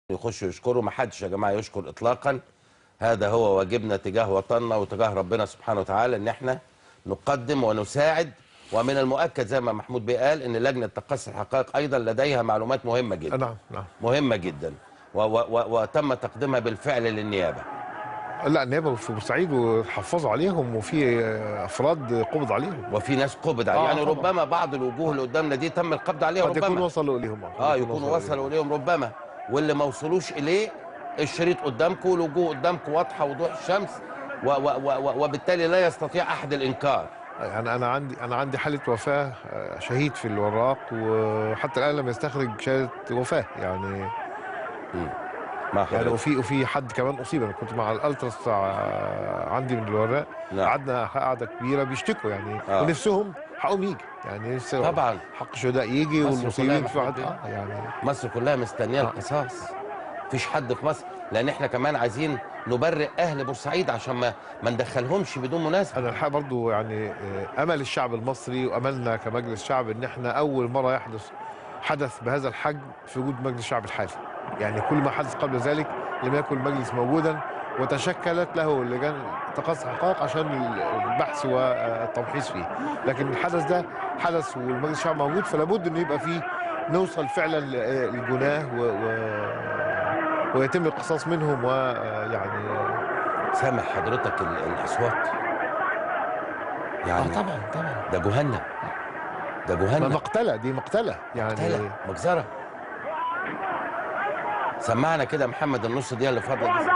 يخشوا يشكروا. ما حدش يا جماعة يشكر اطلاقا، هذا هو واجبنا تجاه وطننا وتجاه ربنا سبحانه وتعالى، ان احنا نقدم ونساعد. ومن المؤكد زي ما محمود بيه قال ان لجنة تقصي الحقائق ايضا لديها معلومات مهمة جدا. نعم نعم، مهمة جدا، وتم تقديمها بالفعل للنيابه. لا، النيابة في بورسعيد وحفظوا عليهم، وفي افراد قبض عليهم، وفي ناس قبض عليهم. يعني طبعا. ربما بعض الوجوه اللي قدامنا دي تم القبض عليها، ربما يكونوا وصلوا اليهم. يكونوا وصلوا اليهم ربما، واللي ما وصلوش اليه الشريط قدامكم والوجوه قدامكم واضحة وضوح الشمس، وبالتالي لا يستطيع احد الانكار. يعني انا عندي حاله وفاه شهيد في الوراق، وحتى الان لم يستخرج شهادة وفاه. يعني يعني وفي حد كمان اصيب. انا كنت مع الالتراس عندي من الوراق. نعم. قعدنا قعدة كبيرة بيشتكوا يعني، ونفسهم حقهم يجي، يعني نفسهم طبعا حق الشهداء يجي، والمصيبين في واحد. يعني مصر كلها مستنيه القصاص، مفيش حد في مصر، لان احنا كمان عايزين نبرئ اهل بورسعيد عشان ما ندخلهمش بدون مناسبة. انا الحقيقة برضو يعني امل الشعب المصري واملنا كمجلس شعب ان احنا اول مرة يحدث حدث بهذا الحجم في وجود مجلس الشعب الحالي. يعني كل ما حدث قبل ذلك لم يكن المجلس موجودا، وتشكلت له لجان تقصي الحقائق عشان البحث والتمحيص فيه، لكن الحدث ده حدث والمجلس الشعب موجود، فلا بد انه يبقى فيه نوصل فعلا للجناه ويتم القصاص منهم. ويعني سامع حضرتك الاصوات يعني؟ طبعا طبعا، ده جهنم، ده جهنم، مقتله، دي مقتله يعني، مقتله، مجزرة. سمعنا كده محمد النص دي اللي فاضلة دي.